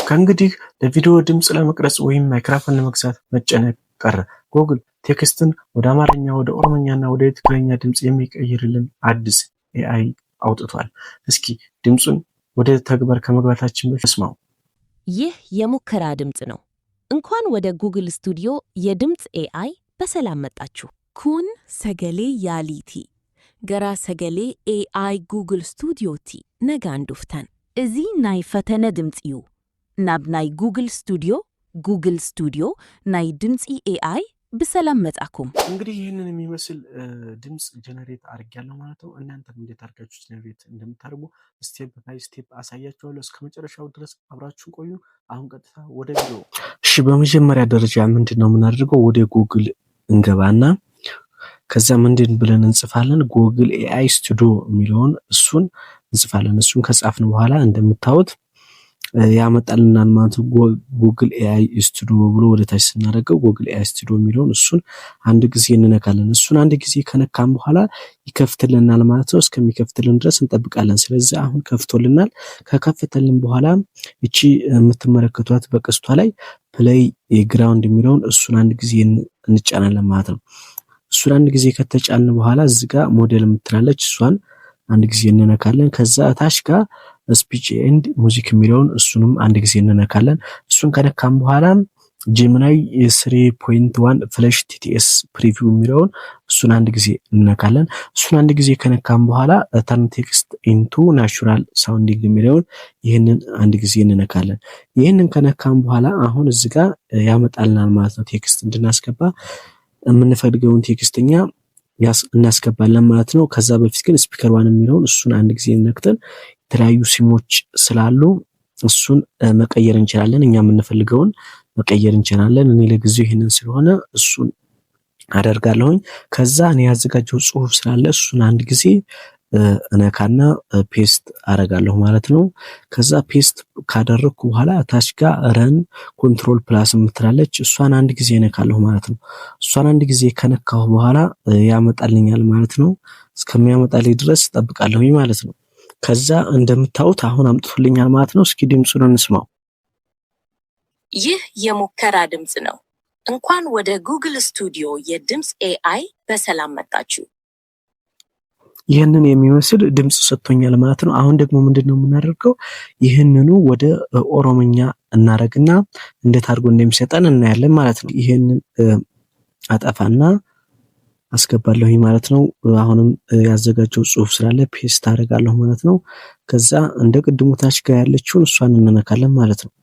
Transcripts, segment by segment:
ከእንግዲህ ለቪዲዮ ድምፅ ለመቅረጽ ወይም ማይክሮፎን ለመግዛት መጨነቅ ቀረ። ጉግል text ን ወደ አማርኛ፣ ወደ ኦሮምኛና ወደ ትግርኛ ድምፅ የሚቀይርልን አዲስ AI አውጥቷል። እስኪ ድምፁን ወደ ተግባር ከመግባታችን በፊት ስማው። ይህ የሙከራ ድምፅ ነው። እንኳን ወደ Google Studio የድምፅ AI በሰላም መጣችሁ። Kun sagalee yaaliiti. Gara sagalee AI Google Studiotti nagaan dhuftan. እዚ ናይ ፈተነ ድምፂ እዩ። ናብ ናይ Google Studio Google Studio ናይ ድምፂ AI ብሰላም መጻኩም። እንግዲህ ይህንን የሚመስል ድምፅ generate አድርጊያለሁ ማለት ነው። እናንተም እንዴት አድርጋችሁ generate እንደምታደርጉ step by step አሳያችኋለሁ። እስከ መጨረሻው ድረስ አብራችሁን ቆዩ። አሁን ቀጥታ ወደ ቪዲዮ። እሺ፣ በመጀመሪያ ደረጃ ምንድን ነው የምናደርገው? ወደ ጉግል እንገባና ከዛ ምንድን ብለን እንጽፋለን? Google AI Studio የሚለውን እሱን እንጽፋለን። እሱን ከጻፍን በኋላ እንደምታዩት ያመጣልናል ማለት ነው። Google AI Studio ብሎ ወደ ታች ስናደርገው Google AI Studio የሚለውን እሱን አንድ ጊዜ እንነካለን። እሱን አንድ ጊዜ ከነካን በኋላ ይከፍትልናል ማለት ነው። እስከሚከፍትልን ድረስ እንጠብቃለን። ስለዚህ አሁን ከፍቶልናል። ከከፈተልን በኋላ እቺ የምትመለከቷት በቀስቷ ላይ playground የሚለውን እሱን አንድ ጊዜ እንጫናለን ማለት ነው። እሱን አንድ ጊዜ ከተጫንን በኋላ እዚህ ጋር ሞዴል የምትላለች እሷን አንድ ጊዜ እንነካለን። ከዛ ታች ጋር speech and music የሚለውን እሱንም አንድ ጊዜ እንነካለን። እሱን ከነካን በኋላ Gemini 3.1 Flash TTS preview የሚለውን እሱን አንድ ጊዜ እንነካለን። እሱን አንድ ጊዜ ከነካን በኋላ turn text into natural sounding የሚለውን ይህንን አንድ ጊዜ እንነካለን። ይህንን ከነካን በኋላ አሁን እዚህ ጋር ያመጣልናል ማለት ነው። Text እንድናስገባ የምንፈልገውን text እኛ እናስገባለን ማለት ነው። ከዛ በፊት ግን speaker one የሚለውን እሱን አንድ ጊዜ ነክተን የተለያዩ ሲሞች ስላሉ እሱን መቀየር እንችላለን። እኛ የምንፈልገውን መቀየር እንችላለን። እኔ ለጊዜው ይህንን ስለሆነ እሱን አደርጋለሁኝ። ከዛ እኔ ያዘጋጀው ጽሁፍ ስላለ እሱን አንድ ጊዜ እነካና paste አረጋለሁ ማለት ነው። ከዛ paste ካደረግኩ በኋላ ታች ጋር run control plus የምትላለች እሷን አንድ ጊዜ እነካለሁ ማለት ነው። እሷን አንድ ጊዜ ከነካሁ በኋላ ያመጣልኛል ማለት ነው። እስከሚያመጣልኝ ድረስ እጠብቃለሁኝ ማለት ነው። ከዛ እንደምታዩት አሁን አምጥቶልኛል ማለት ነው። እስኪ ድምፁን እንስማው። ይህ የሙከራ ድምፅ ነው። እንኳን ወደ Google Studio የድምፅ AI በሰላም መጣችሁ። ይህንን የሚመስል ድምፅ ሰጥቶኛል ማለት ነው። አሁን ደግሞ ምንድን ነው የምናደርገው? ይህንኑ ወደ ኦሮምኛ እናደርግና እንዴት አድርጎ እንደሚሰጠን እናያለን ማለት ነው። ይህንን አጠፋና አስገባለሁኝ ማለት ነው። አሁንም ያዘጋጀው ጽሁፍ ስላለ paste አደርጋለሁ ማለት ነው። ከዛ እንደ ቅድሙ ታች ጋር ያለችውን እሷን እንነካለን ማለት ነው።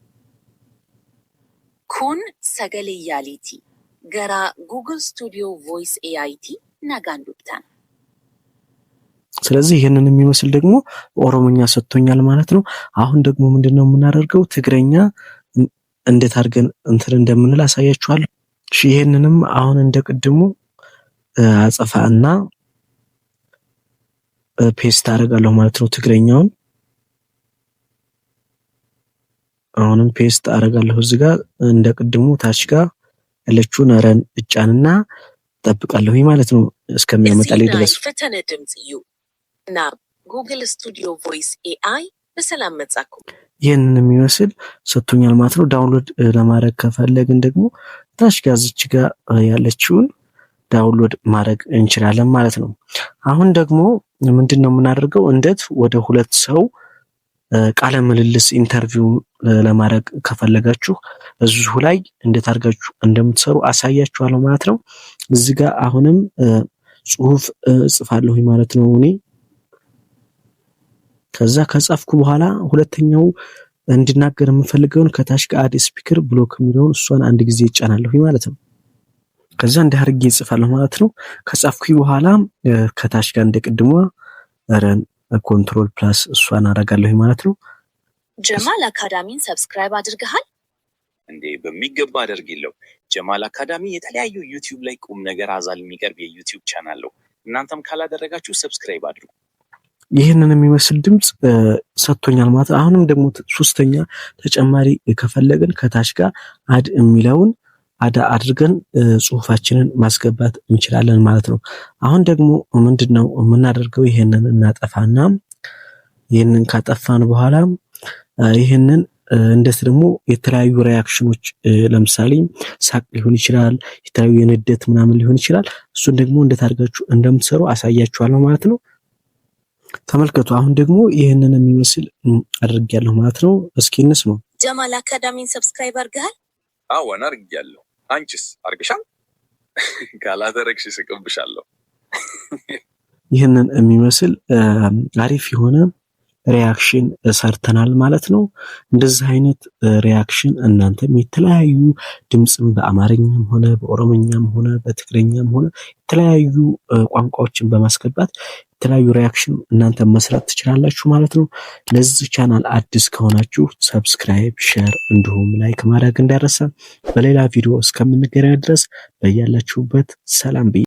Kun sagalee yaaliiti. Gara Google Studio Voice AItti nagaan dhuftan. ስለዚህ ይህንን የሚመስል ደግሞ ኦሮሞኛ ሰጥቶኛል ማለት ነው። አሁን ደግሞ ምንድነው የምናደርገው? ትግረኛ እንዴት አድርገን እንትን እንደምንል አሳያችኋለሁ። እሺ፣ ይህንንም አሁን እንደ ቅድሙ አጸፋና paste አደርጋለሁ ማለት ነው። ትግረኛውን አሁንም paste አደርጋለሁ እዚህ ጋር እንደ ቅድሙ ታች ጋር ያለችውን run እጫንና እጠብቃለሁ ማለት ነው እስከሚያመጣልኝ ድረስ። እዚ ናይ ፈተነ ድምፂ እዩ። ናብ Google Studio Voice AI በሰላም መጻኩም። ይህንን የሚመስል ሰጥቶኛል ማለት ነው። Download ለማድረግ ከፈለግን ደግሞ ታች ጋር እዚች ጋር ያለችውን download ማድረግ እንችላለን ማለት ነው። አሁን ደግሞ ምንድን ነው የምናደርገው? እንዴት ወደ ሁለት ሰው ቃለ ምልልስ interview ለማድረግ ከፈለጋችሁ እዚሁ ላይ እንዴት አድርጋችሁ እንደምትሰሩ አሳያችኋለሁ ማለት ነው። እዚህ ጋር አሁንም ጽሁፍ እጽፋለሁ ማለት ነው እኔ። ከዛ ከጻፍኩ በኋላ ሁለተኛው እንዲናገር የምፈልገውን ከታች ጋር add speaker block የሚለውን እሷን አንድ ጊዜ እጫናለሁ ማለት ነው። ከዛ እንዲህ አድርጌ እጽፋለሁ ማለት ነው። ከጻፍኩኝ በኋላ ከታች ጋር እንደ ቅድሟ run control plus እሷን አደርጋለሁ ማለት ነው። ጀማል አካዳሚን subscribe አድርገሃል? እንዴ፣ በሚገባ አደርግለው። ጀማል አካዳሚ የተለያዩ YouTube ላይ ቁም ነገር አዛል የሚቀርብ የ YouTube channel ነው። እናንተም ካላደረጋችሁ subscribe አድርጉ። ይህንን የሚመስል ድምፅ ሰጥቶኛል ማለት ነው። አሁንም ደግሞ ሶስተኛ ተጨማሪ ከፈለግን ከታች ጋር add የሚለውን add አድርገን ጽሁፋችንን ማስገባት እንችላለን ማለት ነው። አሁን ደግሞ ምንድነው የምናደርገው? ይህንን እናጠፋና ይህንን ካጠፋን በኋላ ይህንን እንደት ደግሞ የተለያዩ reaction ኖች ለምሳሌ ሳቅ ሊሆን ይችላል፣ የተለያዩ የንዴት ምናምን ሊሆን ይችላል። እሱን ደግሞ እንዴት አድርጋችሁ እንደምትሰሩ አሳያችኋለሁ ማለት ነው። ተመልከቱ። አሁን ደግሞ ይህንን የሚመስል አድርጌያለሁ ማለት ነው። እስኪ እንስማው። ጀማል አካዳሚን subscribe አድርገሃል? አዎን አድርጌያለሁ። አንቺስ አድርገሻል? ካላደረግሽ ስቅብሻለሁ። ይህንን የሚመስል አሪፍ የሆነ reaction ሰርተናል ማለት ነው። እንደዚህ አይነት reaction እናንተም የተለያዩ ድምፅም በአማርኛም ሆነ በኦሮምኛም ሆነ በትግረኛም ሆነ የተለያዩ ቋንቋዎችን በማስገባት የተለያዩ reaction እናንተ መስራት ትችላላችሁ ማለት ነው። ለዚህ ቻናል አዲስ ከሆናችሁ subscribe፣ share እንዲሁም like ማድረግ እንዳይረሳ። በሌላ ቪዲዮ እስከምንገናኝ ድረስ በያላችሁበት ሰላም ብዬ